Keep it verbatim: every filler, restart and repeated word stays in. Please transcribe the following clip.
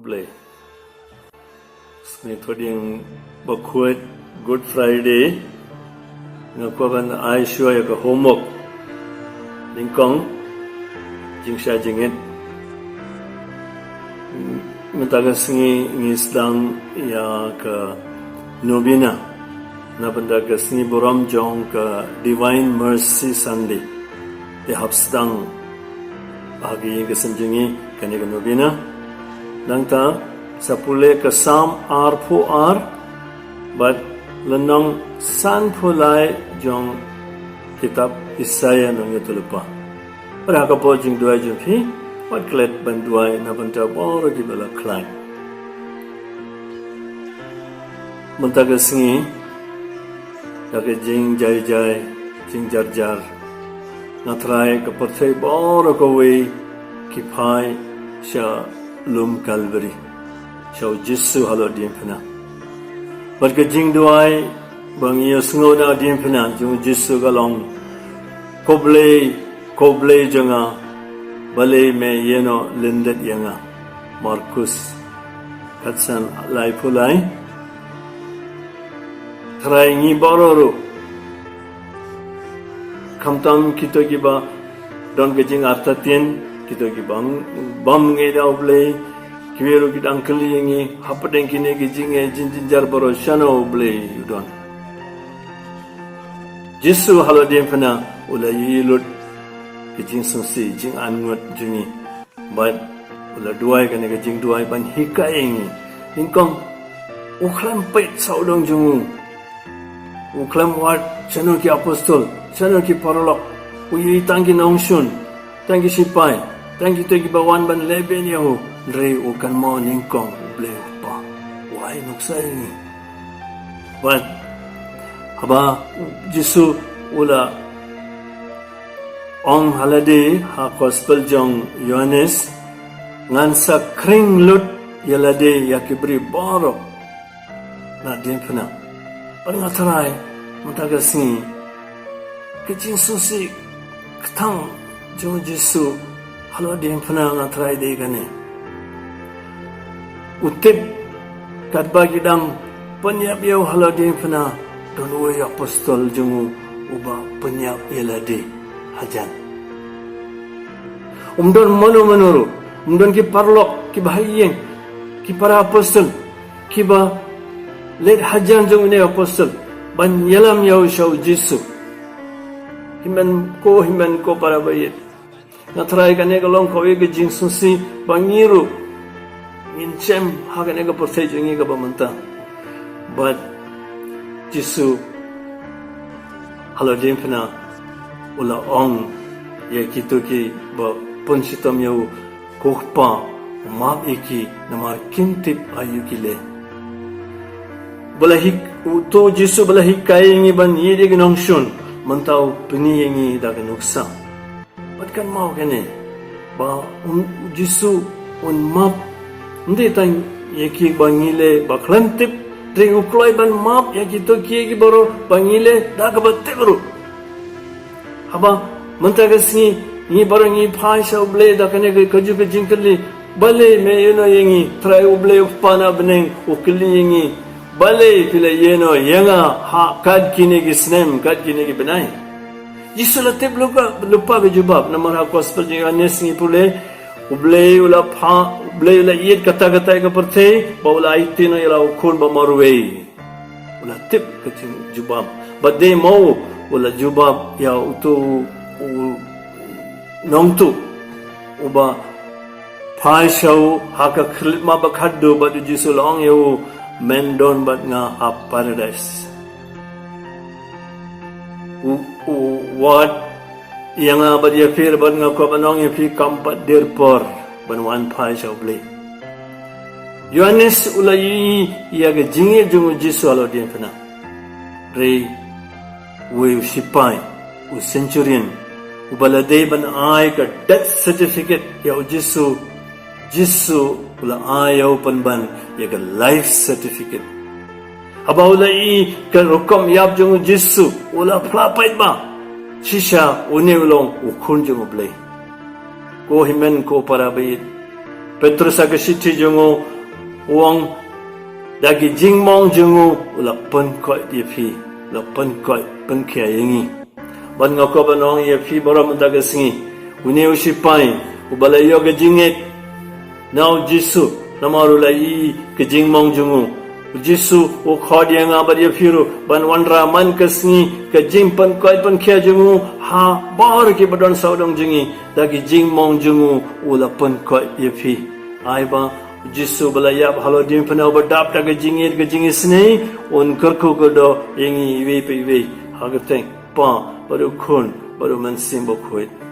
Blei. Sngi Thohdieng Bakhuid, Good Friday. Nga kwah ban ai shuwa ïa ka homework. Nyngkong, jingshah jingit. Mynta ka sngi ngi sdang ïa ka novena na bynta ka sngi burom jong ka Divine Mercy Sunday. Te hap sdang ha ka ïing ka sem jong ngi kane ka novena. Nangta sa pule ka Salm arphew ar bad lynnong sanphew lai jong kitab Isaïah nongïathuhlypa. Bad ha ka por jingduwai jong phi, wat klet ban duwai na bynta baroh kiba la khlaiñ. Mynta ka sngi, da ka jingjai jai, jingjar jar, nga tharai ka pyrthei baroh kawei ki phai sha lum Kalbari, sha u Jisu halor diengphna. Bad ka jingduwai ba ngi ïohsngew na diengphna jong u Jisu ka long: Ko Blei, ko Blei jong nga, balei me ïehnoh lyndet ïa nga. Markus khatsan laiphew lai. Tharai ngi baroh ruh, khamtam kito kiba don ka jingartatien, kito kiba bym ngeit ïa u Blei, kiwei ruh ki dang kylli ïa ngi hapdeng kine ki jingeh jingjynjar baroh, shano u Blei u don. Jisu halor diengphna u la ïohi lut ka jingsngewsih, jingangut jong ngi. Bad u la duwai kane ka jingduwai ban hikai ïa ngi. Nyngkong, u khlem peit sawdong jong u. U khlem wad shano ki apostol, shano ki paralok. U ïohi tang ki nongshun, tang ki shipai, tang kito kiba wan ban lehbeiñ ïa u. Hynrei u kynmaw nyngkong U Blei U Kpa. U ai nuksa ïa ngi. Bad haba u Jisu u la ong ha lade ha gospel jong Ïohannes, ngan sa khring lut ïa lade ïa ki briew baroh na diengphna. Bad nga tharai mynta ka sngi ka jingsngewsih kthang jong u Jisu halor diengphna, nga tharai dei kane. U tip katba ki dang pynïap ïa u halor diengphna, don uwei u apostol jong u uba pynïap ïa lade hajan. Um don mano mano ruh, um don ki paralok, ki bahaïing, ki para apostol kiba leit hajan jong une u apostol ban ïalam ïa u sha u Jisu. Hynmen ko, hynmen ko para baieit, nga tharai kane ka long kawei ka jingsngewsih ba ngi ruh ngin shem ha kane ka pyrthei jong ngi kaba mynta. Bad Jisu halor diengphna u la ong ïa kito kiba pynshitom ïa u, Ko Kpa, map ïa ki, namar kim tip aïu ki leh. Ba la hik, uto u Jisu ba la hikai ïa ngi ban ïeit ïa ki nongshun, mynta u pyni ïa ngi da ka nuksa. Bad kynmaw kane, ba u Jisu un map ym dei tang ïa kiba ngi leh ba khlem tip, hynrei u kloi ban map ïa kito kiei kiei baroh ba ngi leh da kaba tip ruh. Haba mynta ka sngi ngi baroh ngi phai sha U Blei da kane ka, kajuh ka jingkylli, balei me ïehnoh ïa ngi? Trai U Blei U Kpa na bneng u kylli ïa ngi, balei phi la ïehnoh ïa nga ha kat kine ki snem, kat kine ki bnai? Jisu la tip lypa, lypa ka jubab, namar ha gospel jong u Ïohannes ngi pule, U Blei u la pha, U Blei u la ïeit katta katta ïa ka pyrthei ba u la aiti noh ïa la u khun ba marwei. U la tip ka jingjubab. Bad dei mo u la jubab ïa uto u nongtuh uba phai sha u ha ka khlieh map ba khatduh, bad u Jisu u la ong ïa u, men don bad nga ha paradais. U, u wad ïa nga bad ïa phi, bad nga kwah ban ong ïa phi, kam pat dier por ban wan phai sha U Blei. U Ïohannes u la ïohi ïa ka jingïeit jong u Jisu halor diengphna. Hynrei uwei u shipai, u centurion, uba la dei ban ai ka death certificate ïa u Jisu, Jisu u la ai ïa u pynban ïa ka life certificate. Haba u la ïohi ka rukom ïap jong u Jisu, u la phla paidbah, shisha une u long u Khun jong U Blei. Ko hynmen ko para baieit, Petrus ha ka shithi jong u U ong, da ki jingmong jong u, u la pynkoit ïa phi, u la pynkoit pynkhia ïa ngi. Bad nga kwah ban ong ïa phi baroh mynta ka sngi, une u sipai uba la ïoh ka jingngeit na u Jisu, namar u la ïohi ka jingmong jong u. U Jisu u khot ïa nga bad ïa phi ruh ban wanrah man ka sngi ka jingpynkoit pynkhia jong u ha baroh kiba don sawdong jong ngi. Da ki jingmong jong u, u la pynkoit ïa phi. Ai ba u Jisu ba la ïap halor diengphna, uba dap da ka jingngeit ka jingisynei, un kyrkhu kyrdoh ïa ngi iwei pa iwei ha ka kyrteng u Kpa bad u Khun bad u Mynsiem Bakhuid.